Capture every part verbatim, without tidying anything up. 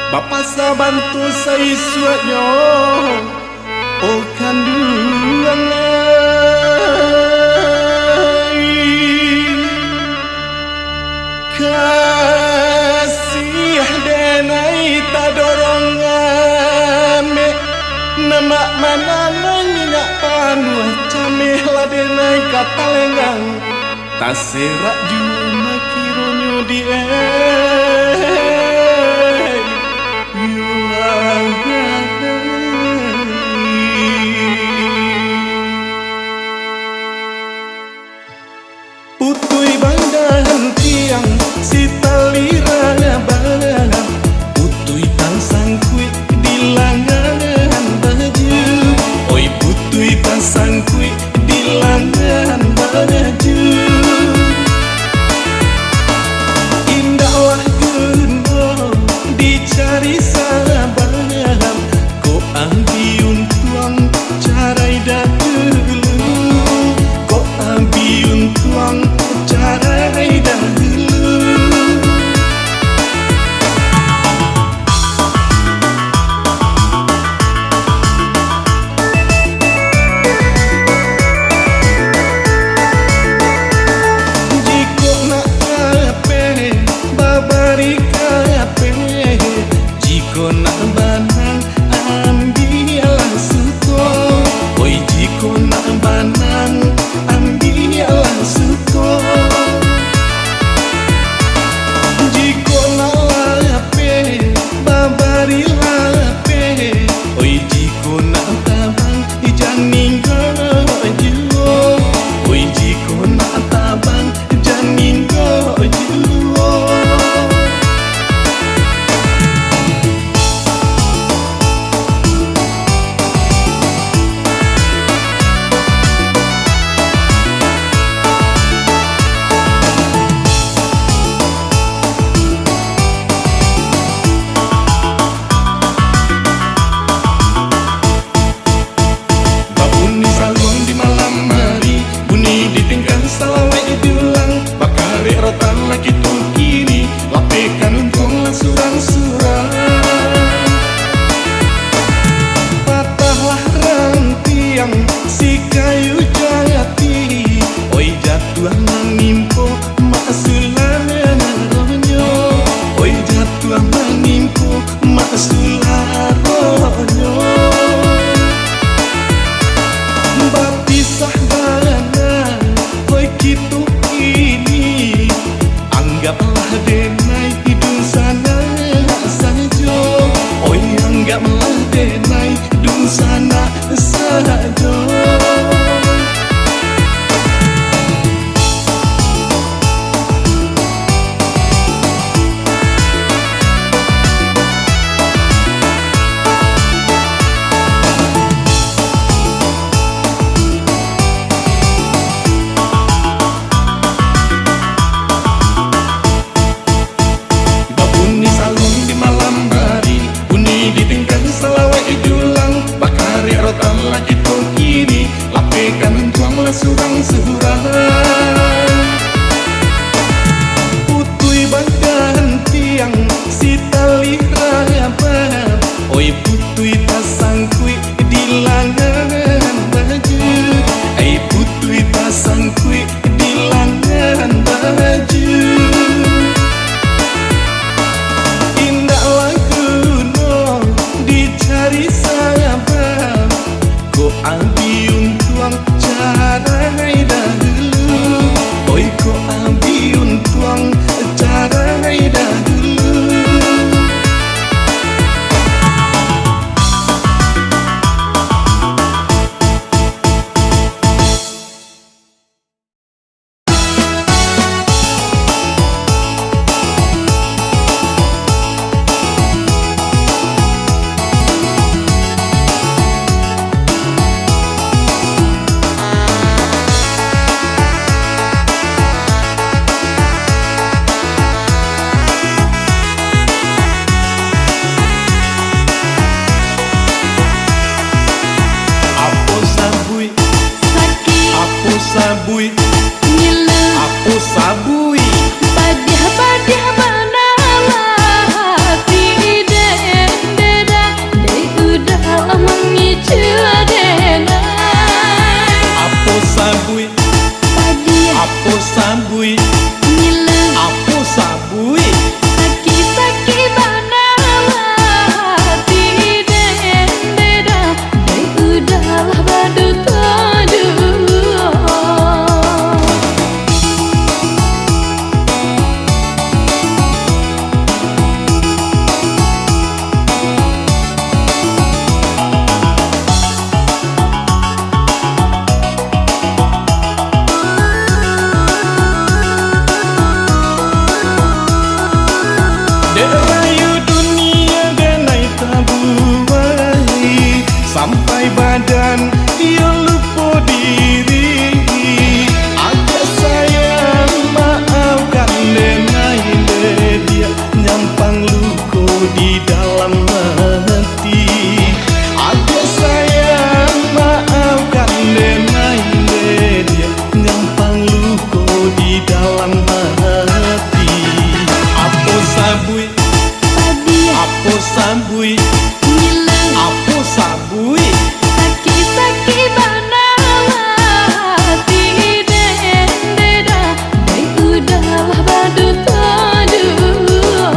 Bapasa bantu saisuaknyo, oh kanduang ai. Kasiah denai tadorong amek, namak mananang minyak panuah, cameh lah denai ka talenggang. Taserak juo makironyo di ai. Putuih bandahan tiang, sitali rabah, putuih tansangkuik di langan baju. Oi, putuih tansangkuik di langan baju. Indaklah guno dalam hati. Agiah sayang, maafkan dek main dek dia, nyampang luko di dalam hati. Apo sabuik? Padiah. Apo sabuik? Ngilu. Apo sabuik? Sakik-sakik bana hati den, dek dah, dek udah lah baduto juo.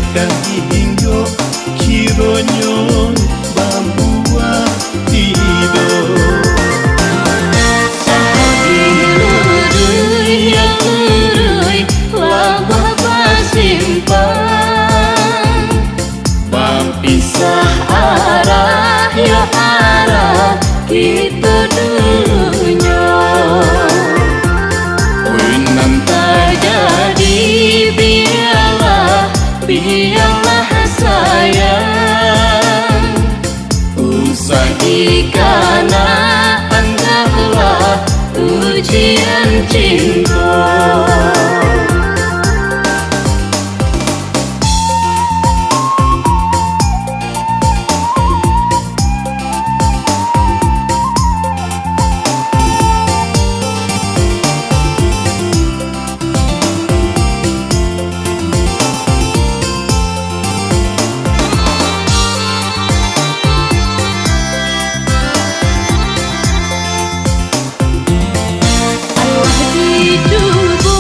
Ka hinggo kironyo babuah tido. Sahari luruih yang luruih labuah basimpang, bapisah arah yo arah kito dunyo. Oi, nan tajadi bialah, bialah sayang. Usah dikana, anggaplah ujian cinto. Alah dicubo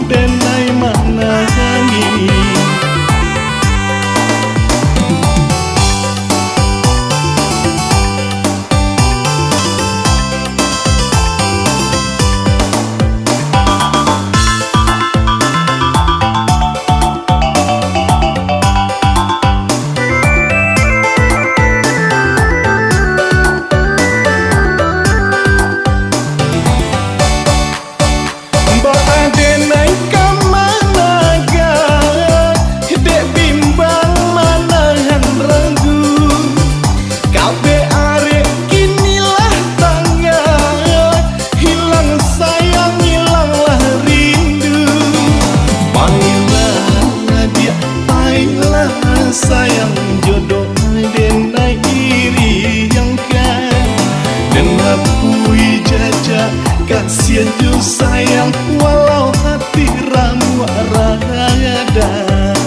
Denai manangih. Baa denai ka managak, dek bimbang manahan ragu. Kabek arek kini lah tangah, hilang sayang, hilanglah rindu. Pailah adiak, pailah sayang, jodoh denai iriangkan. Den lapuih jajak kasiah jo sayang, walau hati ramuak radang.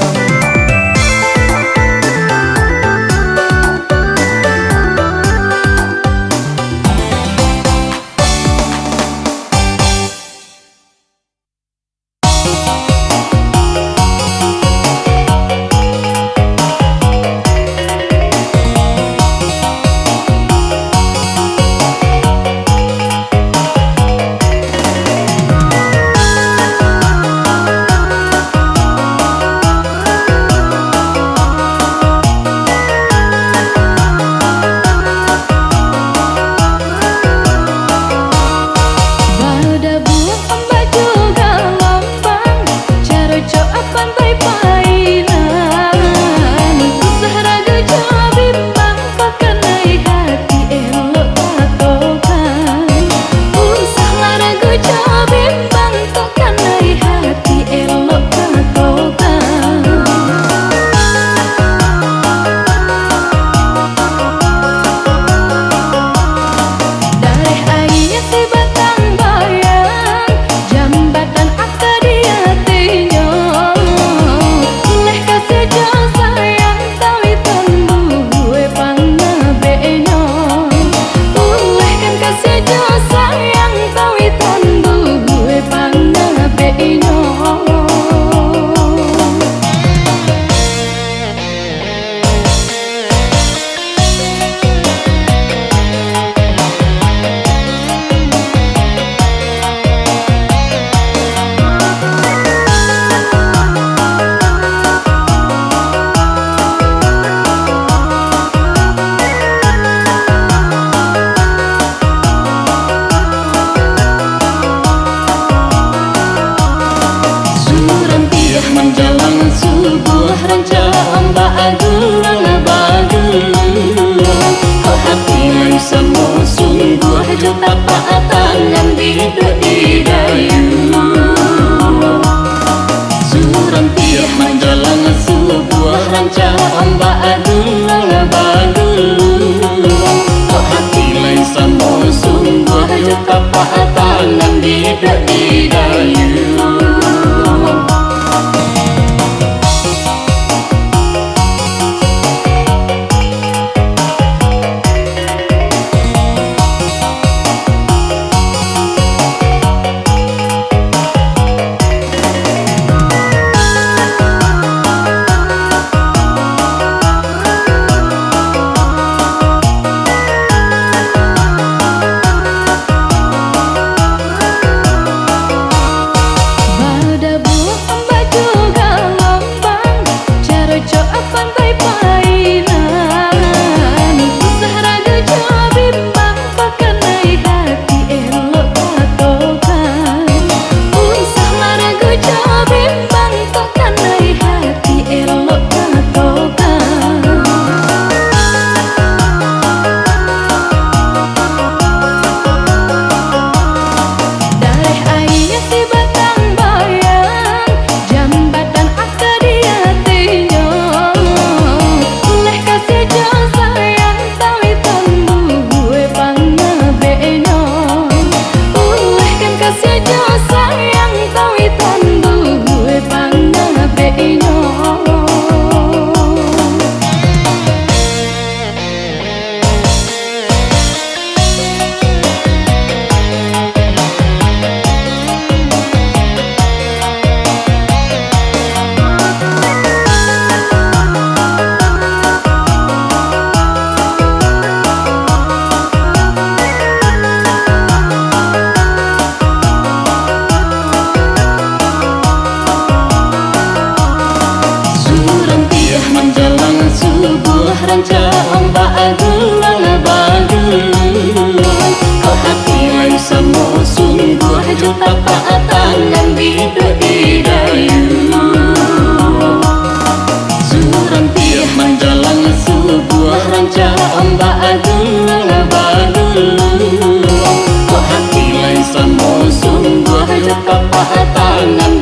Badabuah ombak jo galombang, carocok apan pai painan. Usah ragu jo bimbang, kok kanai hati elok tatokan. Usah lah ragu jo bimbang, kok kanai hati elok tatokan. Dareh aia sibatang bayang, jambatan aka di atinyo. Uleh kasiah jo sayang, tawi tanduak panabeknyo. Ulehkan kasiah jo sayang, tawi tanduak panabeknyo. Surantiah manjalang subuah rancak, ombak aguang baguluang. Kok hati lai samo sungguah, jo tapak tangan biduak di dayu. Surantiah manjalang subuah rancak, ombak aguang baguluang. Kok hati lai samo sungguah, jo tapak tangan biduak di dayu.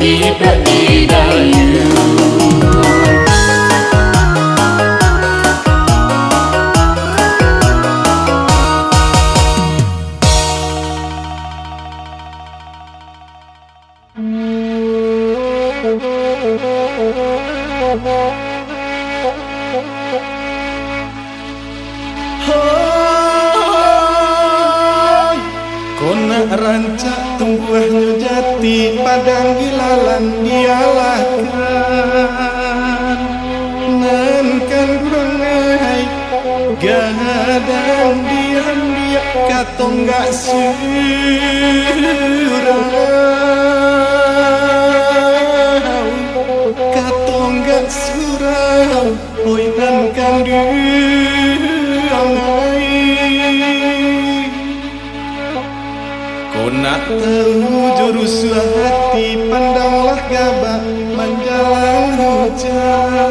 Ibadah di Dayun. Hai, ko nak rancak tumbuahnyo jati, padang ilalang dialahkan. Nan kanduang ai, gadang diambiak, ka tonggak surau, ka tonggak surau. Oi nan kanduang ai, ko nak tahu jo rusuah hati, pandanglah gabak manjalang hujan.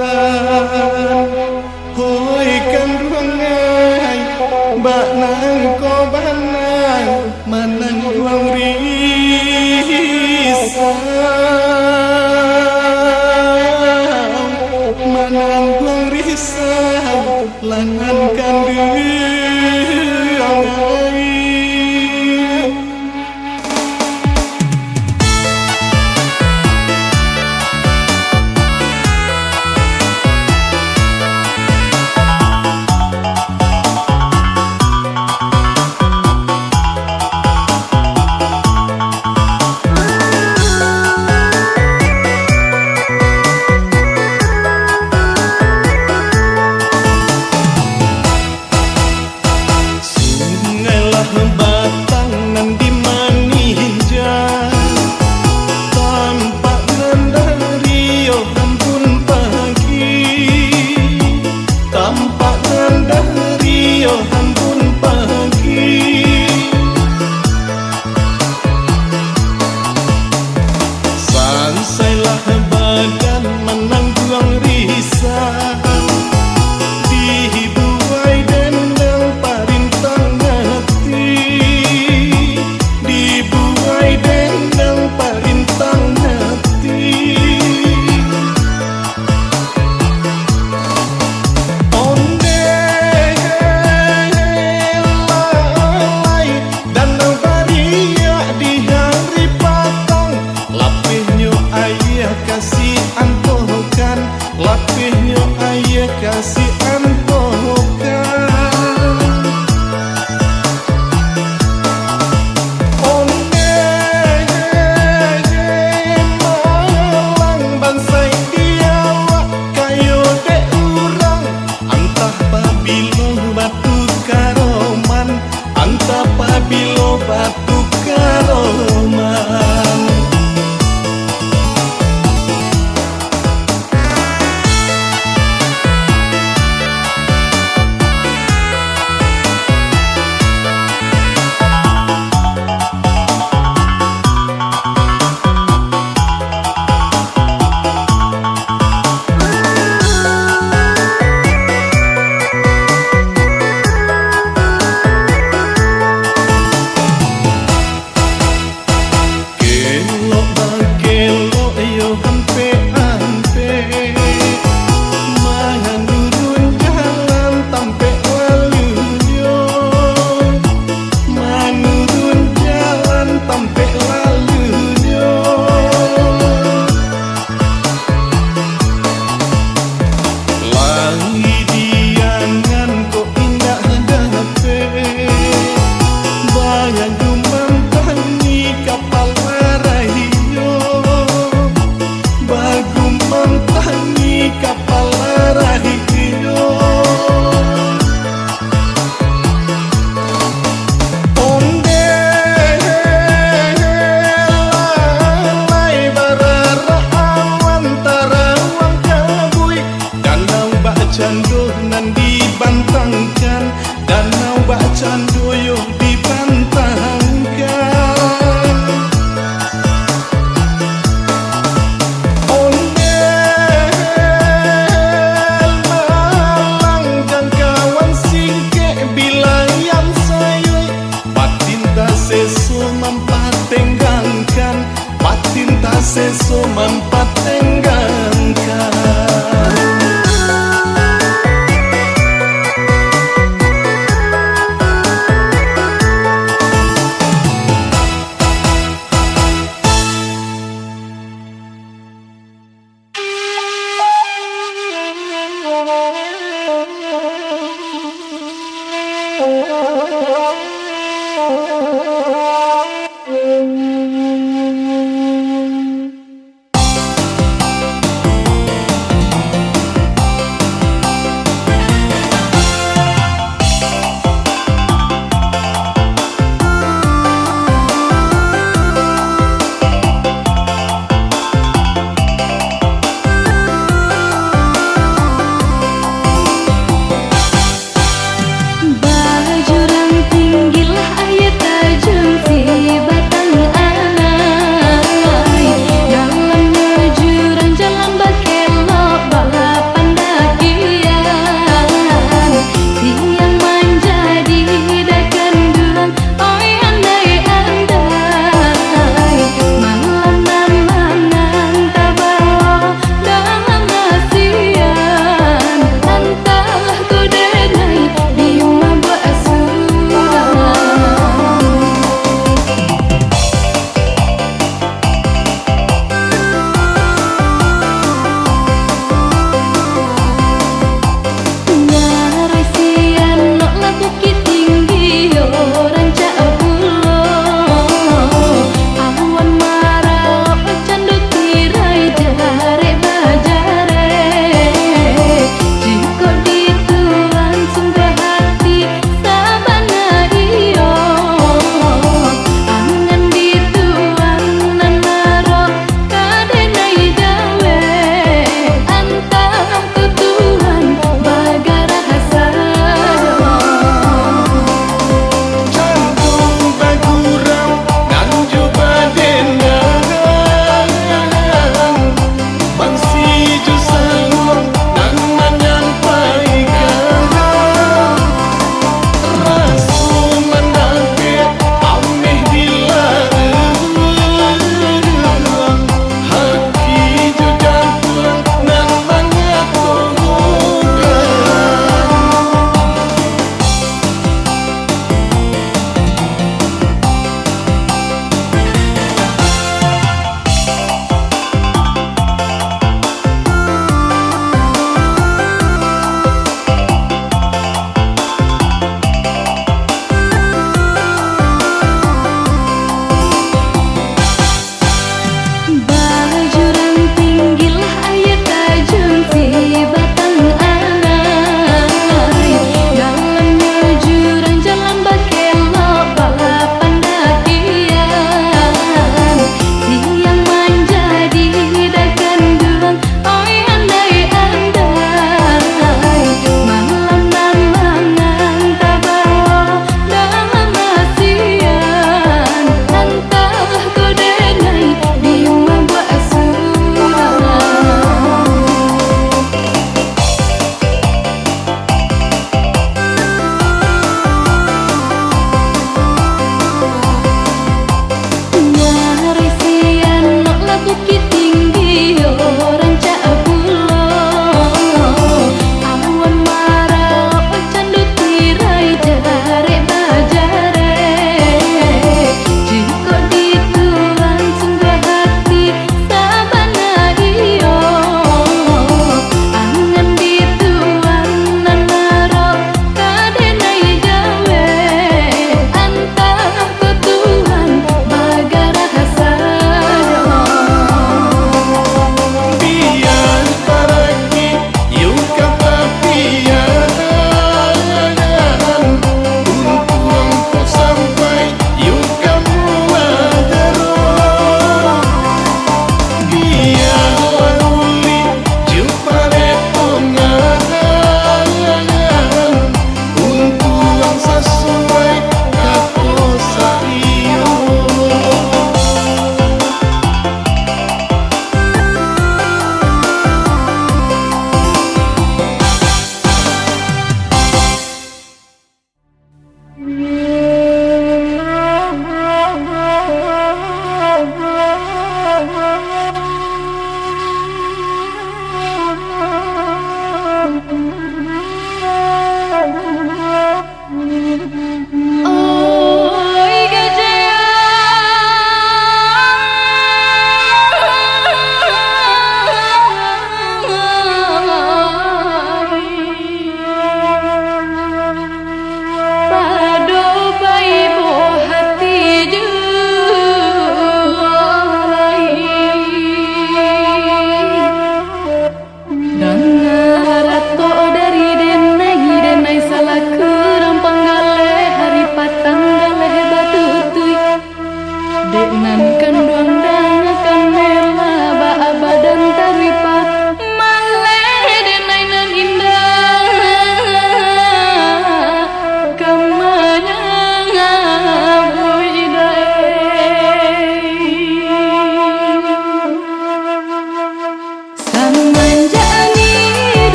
Oi kanduang ai, bak nangko bana manangguang risau, manangguang risau, lah nan kanduang ai. Sungailah batang nan di maninja, tampak nan dari yo ambun pagi, tampak nan dari yo ambun pagi. Sansailah badan manangguang risau, dibuai dendang parintang ati, dibuai dendang parintang ati. Ondeh lalai, danau bariak di hari patang, lapihnyo aia kasih antokan, lapihnyo aia kasih antokan. Ondeh malang bansai di awak, kayo dek urang, antah pabilo batu karoman, antah pabilo batu karoman. Kelok bakelok iyo ampek-ampek, manurun jalan tampek lalunyo, manurun jalan tampek lalunyo. Lai diangan kok indak dapek, bagumantang di kapalo rahinyo, bagumantang di kapalo rahinyo. Ondeh lalai bararak awan tarawang kabuik, danau bak cando nan dibantangkan, danau bak cando yo dibantangkan. Ondeh malang jangkauan singkek bilayang sayuik, batin taseso mampatenggangkan, batin taseso mampatenggangkan.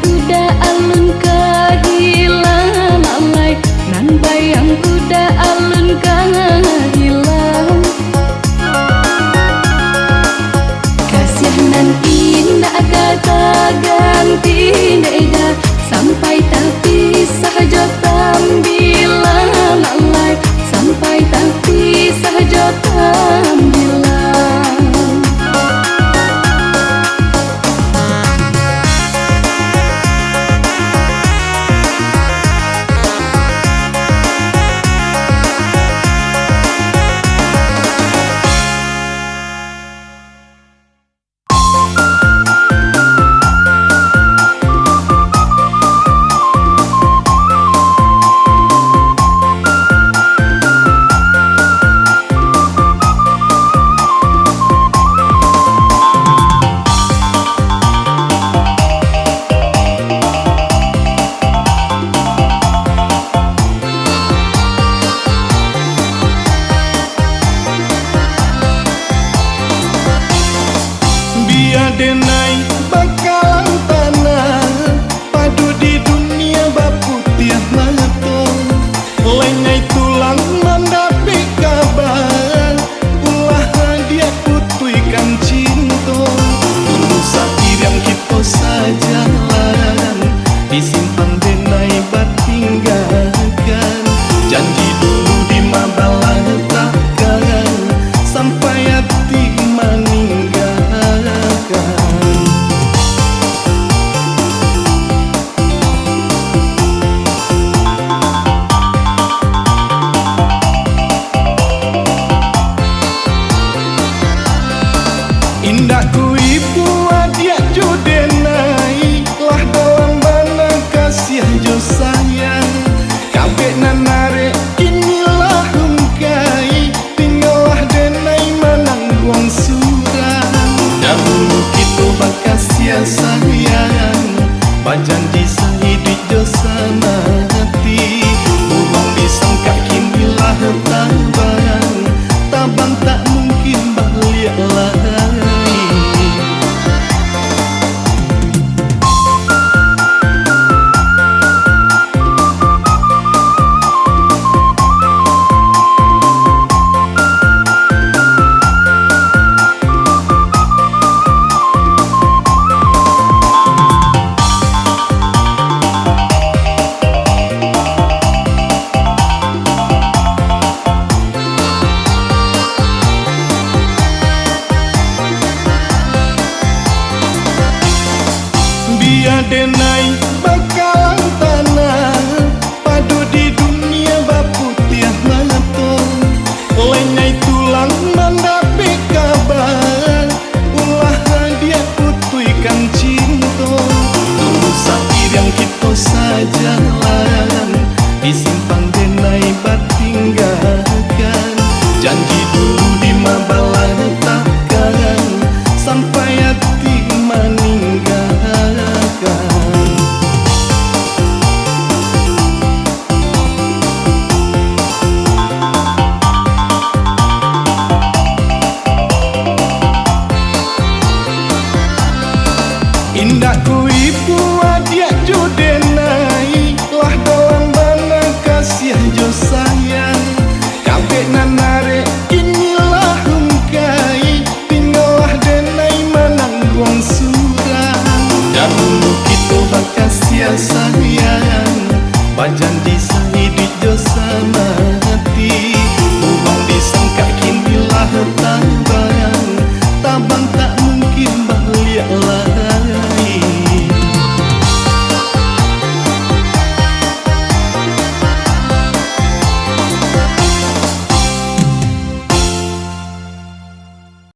Udah alun ka hilang, lalai, nan bayang udah alun ka hilang. Kasiah nan indak ka taganti, dek dah sampai tapisah jo tambilang, lalai, sampai tapisah jo tambilang. Bia denai bakalang tanah, pado di dunia baputiah mato. Lengai tulang mandapek kaba, ulah adiak putuihkan cinto. Tunggu sapiriang kito sajalan, disimpan denai batinggakan. Janji dulu di mabalah takkan, sampai ati maninggakan. Indak ku ibu adiak jo denai, lah dalam bana kasiah jo sayang. Kabek nan arek kini lah ungkai, tinggalah denai manangguang surang. Dahulu kito bakasiah sayang, bajanji saiduik jo samati. Urang disangka kini lah tabang, tabang tak mungkin baliak lai. Bia denai bakalang tanah, pado di dunia baputiah mato. Lengai tulang mandapek kaba, ulah adiak putuihkan cinto. Tunggu sapiriang kito sajalan, disimpan denai batinggakan. Janji dulu di mabalah takkan, sampai ati maninggakan. Indak ku